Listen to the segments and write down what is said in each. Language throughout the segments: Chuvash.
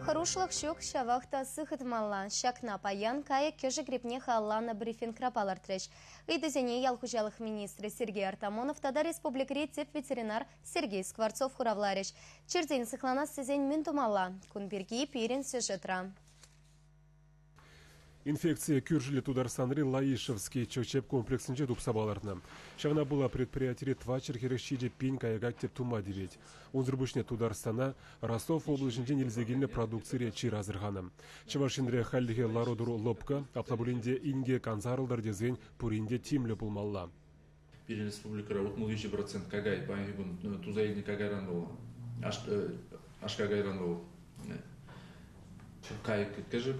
Хӑрушлӑх ҫук, ҫавах та сыхӑ тӑмалла. Ҫакна паян кайӑк-кӗшӗк грипне халалланӑ брифингра палӑртрӗҫ. Ыйтусене ял хуҫалӑх министрӗ Сергей Артамонов тата республикӑри тӗп ветеринар Сергей Скворцов хуравларӗҫ. Чиртен сыхланас тесен мӗн тумалла? Кун пирки пирӗн сюжетра. Инфекцие кӳршӗллӗ Тутарстанри Лаишевский чӑх-чӗп комплексӗнче тупса палӑртнӑ. Ҫавна пула предприятире 447 пин кайӑка тӗп тума тивет. Унсӑр пуҫне Тутарстана Ростов облаҫӗнчен илсе килнӗ продукцире чир асӑрханӑ. Чӑваш Енре хальлӗхе лару-тӑру лӑпкӑ, апла пулин те инкек ан сарӑлтӑр тесен пурин те тимлӗ пулмалла. Пирӗн республикӑра 63% какай паянхи кун туса илнӗ какайран вӑл, аш какайран вӑл кайӑк-кӗшӗк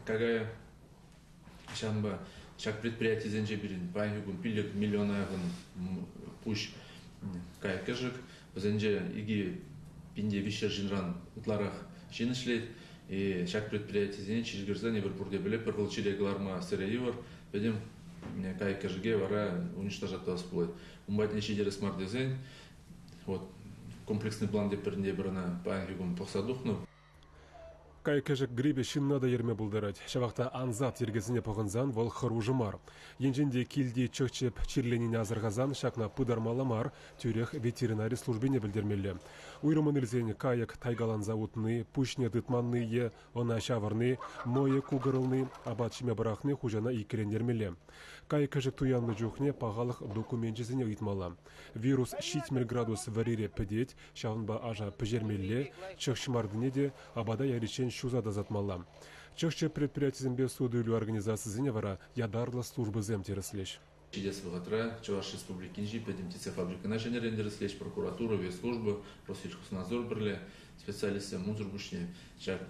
какайӗ. Ҫавӑнпа ҫак предприятисенче пирӗн паянхи кун 5 миллиона яхӑн пуҫ кайӑк-кӗшӗк. Вӗсенче 2300 ҫынран ытларах ҫын ӗҫлет. И ҫак предприятисене чир кӗрсен эпир пурте пӗлетпӗр, вӑл чире кӑларма сӗре йывӑр. Пӗтӗм кайӑк-кӗшӗке вара уничтожать тӑвас пулать. Ун патне ҫитерес мар тесен, вот комплексный план тепӗр пӗр ӑна паянхи кун пӑхса тухнӑ. Кайӑк-кӗшӗк грипӗ ҫынна та ерме пултарать. Ҫавах та ансат йӗркесене пӑхӑнсан вӑл хӑрушӑ мар. Енчен те килти чӑх-чӗп чирленине асӑрхасан ҫакна пытармалла мар, тӳрех ветеринари службине пӗлтермелле. Уйрӑммӑн илсен кайӑк тайкаланса утни, пуҫне тытманни е ӑна ҫавӑрни, мӑйӗ кукӑрӑлни, апат ҫиме пӑрахни хуҫана иккӗлентермелле. Кайӑк-кӗшӗк туяннӑ чухне пахалӑх докуменчӗсене ыйтмалла. Вирус 70 градус вӗрире пӗтет, ҫавӑнпа аша пӗҫермелле, чӑх ҫӑмартине те апата яриччен ҫуса тасатмалла. Чӑх-чӗп предприятисемпе суту-илӳ организацийӗсене вара ятарлӑ службӑсем тӗрӗслӗҫ. Ҫитес вӑхӑтра Чӑваш Республикинчи пӗтӗм птицефабрикӑна ҫӗнӗрен тӗрӗслӗҫ, прокуратура, ветслужба, Россельхознадзор пӗрле специалистсем унсӑр пуҫне ҫак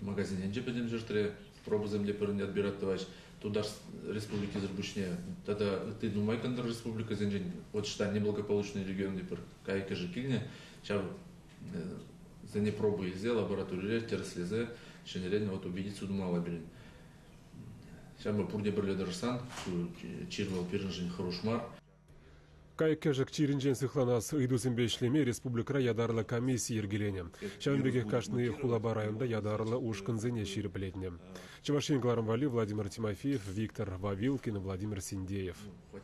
магазинсенче пӗтӗм ҫӗртре пробӑсем те пӗрне отбирать тӑваҫ. Тутар Республикисӗр пуҫне тата ытти нумай кӑнтӑр республикӑсенчен вот что неблагополучный регионти пӗр кайӑк-кӗшӗк килнӗ. Ҫав сене проба илсе лабораторире тӗрӗслесе ҫӗнӗрен вот убедиться тумалла пирӗн. Ҫавӑнпа пурте пӗрле тӑрӑшсан чир вӑл пирӗншӗн хӑруш мар. Кайӑк-кӗшӗк чирӗнчен сыхланас ыйтусемпе ӗҫлеме республикӑра ятарлӑ комисси йӗркеленӗ. Ҫавӑн пекех кашни хулапа районта ятарлӑ ушкӑнсене ҫирӗплетнӗ. Чӑваш Ен кӑларӑм валли Владимир Тимофеев, Виктор Вавилкин, Владимир Синдеев.